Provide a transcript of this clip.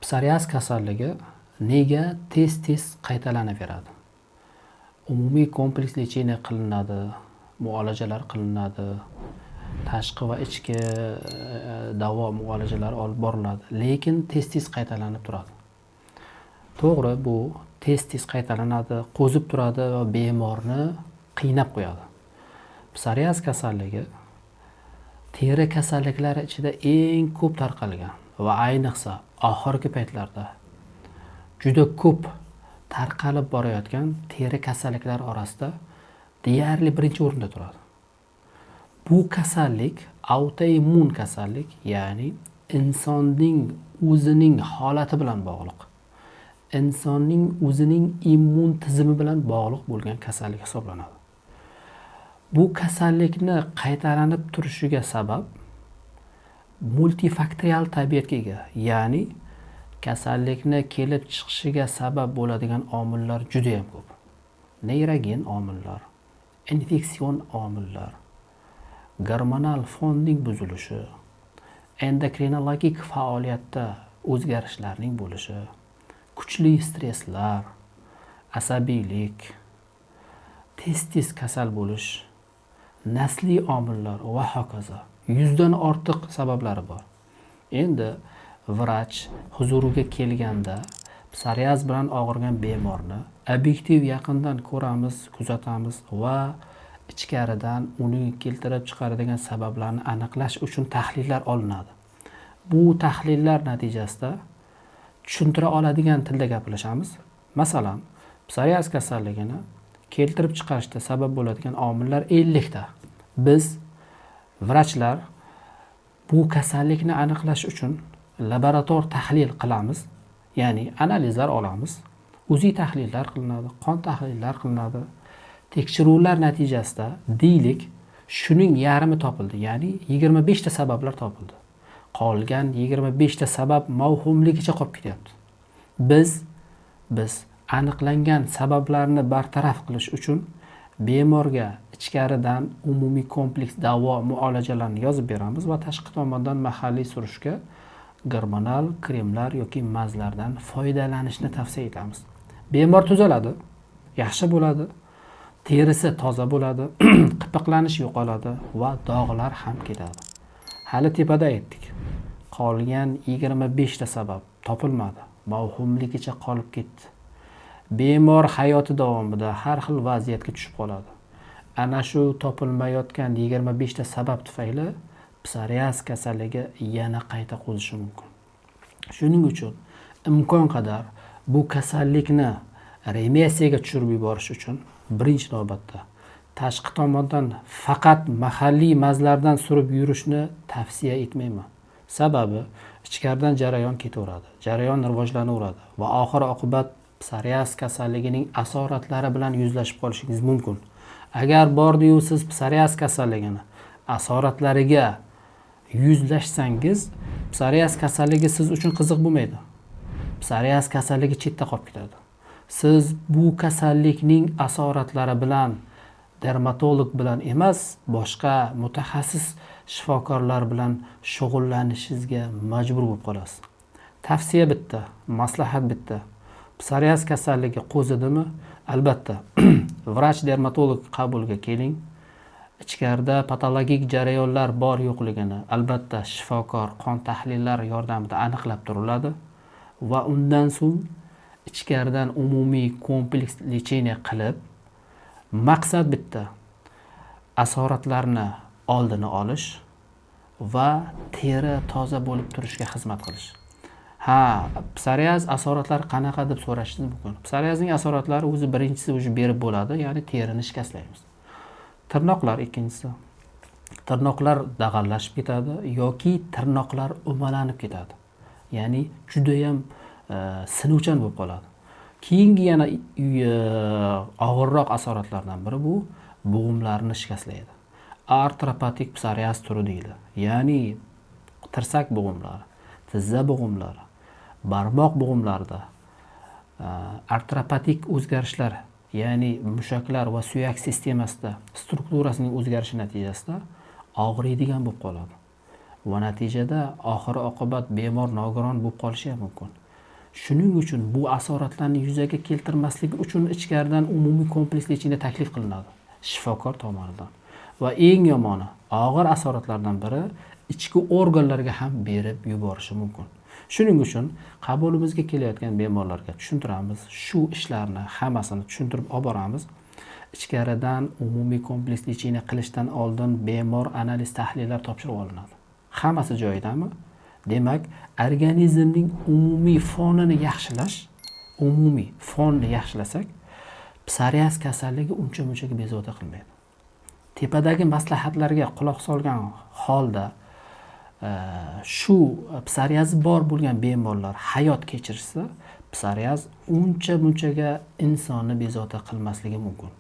Psoriaz kasalligi nega tez-tez qaytalanaveradi? Umumiy kompleks лечение qilinadi, muolajalar qilinadi, tashqi va ichki davo muolajalari olib boriladi, lekin tez-tez qaytalanib turadi. To'g'ri, bu tez-tez qaytalanadi, qo'zib turadi va bemorni qiynab qo'yadi. Psoriaz kasalligi teri kasalliklari ichida eng ko'p tarqalgan va ayniqsa oxirgi paytlarda juda ko'p tarqalib borayotgan teri kasalliklari orasida deyarli birinchi o'rinda turadi. Bu kasallik autoimmun kasallik, ya'ni insonning o'zining holati bilan bog'liq. Insonning o'zining immun tizimi bilan bog'liq bo'lgan kasallik hisoblanadi. Bu kasallikni qaytalanib turishiga sabab multifaktorial tabiatga ega, ya'ni kasallikni kelib chiqishiga sabab bo'ladigan omillar juda ham ko'p. Neyrogen omillar, infeksion omillar, gormonal fonning buzilishi, endokrinologik faoliyatda o'zgarishlarning bo'lishi, kuchli stresslar, asabiylik, tez-tez kasal bo'lish, nasliy omillar va hokazo. 100 dan ortiq sabablari bor. Endi vrach huzuriga kelganda psoriaz bilan og'rigan bemorni obyektiv yaqindan ko'ramiz, kuzatamiz va ichkaridan uning keltirib chiqaradigan sabablarni aniqlash uchun tahlillar olinadi. Bu tahlillar natijasida tushuntira oladigan tilda gaplashamiz. Masalan, psoriaz kasalligini keltirib chiqarishda sabab bo'ladigan omillar 50 ta. Biz vrachlar bu kasallikni aniqlash uchun laborator tahlil qilamiz, ya'ni analizlar olamiz, UZI tahlillar qilinadi, qon tahlillar qilinadi. Tekshiruvlar natijasida deylik, shuning yarmi topildi, ya'ni 25 ta sabablar topildi. Qolgan 25 ta sabab mavhumligicha qolib ketyapti. Biz aniqlangan sabablarni bartaraf qilish uchun bemorga ichkaridan umumiy kompleks davo muolajalarni yozib beramiz va tashqi tomondan mahalliy surishga gormonal kremlar yoki mazlardan foydalanishni tavsiya etamiz. Bemor tuzaladi, yaxshi bo'ladi, terisi toza bo'ladi, qipiqlanish yo'qoladi va dog'lar ham ketadi. Hali tepada aytdik. Qolgan 25 ta sabab topilmadi, mavhumligicha qolib ketdi. Bemor hayoti davomida har xil vaziyatga tushib qoladi. Ana shu topilmayotgan 25 ta sabab tufayli psoriaz kasalligi yana qayta qo'zishi mumkin. Shuning uchun imkon qadar bu kasallikni remissiyaga tushirib yuborish uchun birinchi navbatda tashqi tomondan faqat mahalliy mazlardan surib yurishni tavsiya etmayman. Sababi ichkaridan jarayon ketaveradi, jarayon rivojlanaveradi va oxir oqibat psoriaz kasalligining asoratlari bilan yuzlashib qolishingiz mumkin. Agar bordiyu siz psoriaz kasalligini asoratlariga yuzlashsangiz, psoriaz kasalligi siz uchun qiziq bo'lmaydi. Psoriaz kasalligi chetda qolib ketadi. Siz bu kasallikning asoratlari bilan dermatolog bilan emas, boshqa mutaxassis shifokorlar bilan shug'ullanishingizga majbur bo'lib qolasiz. Tavsiya bitta, maslahat bitta. Psoriaz kasalligi qo'zidimi? Albatta, vrach dermatolog qabuliga keling. Ichkarida patologik jarayonlar bor yo'qligini albatta shifokor qon tahlillari yordamida aniqlab turiladi va undan so'ng ichkaridan umumiy kompleks лечение qilib, maqsad bitta: asoratlarni oldini olish va teri toza bo'lib turishiga xizmat qilish. Ha, psoriaz asoratlari qanaqa deb so'rashingiz mumkin. Psoriazning asoratlari o'zi birinchisi уже berib bo'ladi, ya'ni terini shikastlaymiz. Tirnoqlar ikkinchisi. Tirnoqlar dag'allashib ketadi yoki tirnoqlar umalanib ketadi. Ya'ni judayam sinuvchan bo'lib qoladi. Keyingi yana og'irroq asoratlardan biri bu bo'g'imlarni shikastlaydi. Artropatik psoriaz turi deyiladi. Ya'ni tirsak bo'g'imlari, tizza bo'g'imlari, barmoq bo'g'imlarida artropatik o'zgarishlar, ya'ni mushaklar va suyak sistemasida strukturasining o'zgarishi natijasida og'riydigan bo'lib qoladi. Va natijada oxir oqibat bemor nogiron bo'lib qolishi ham mumkin. Shuning uchun bu asoratlarni yuzaga keltirmaslik uchun ichkaridan umumiy kompleks лечения taklif qilinadi shifokor tomonidan. Va eng yomoni, og'ir asoratlardan biri ichki organlarga ham berib yuborishi mumkin. Shuning uchun qabulimizga kelayotgan bemorlarga tushuntiramiz, shu ishlarni hammasini tushuntirib olib boramiz. Ichkaridan umumiy kompleks лечения qilishdan oldin bemor analiz tahlillar topshirib olinadi. Hammasi joyidami? Demak, organizmning umumiy fonini yaxshilash, umumiy fonni yaxshilasak, psoriaz kasalligi uncha munchaga bezovta qilmaydi. Tepadagi maslahatlarga quloq solgan holda shu psoriazi bor bo'lgan bemorlar hayot kechirishsa, psoriaz uncha munchaga insonni bezovta qilmasligi mumkin.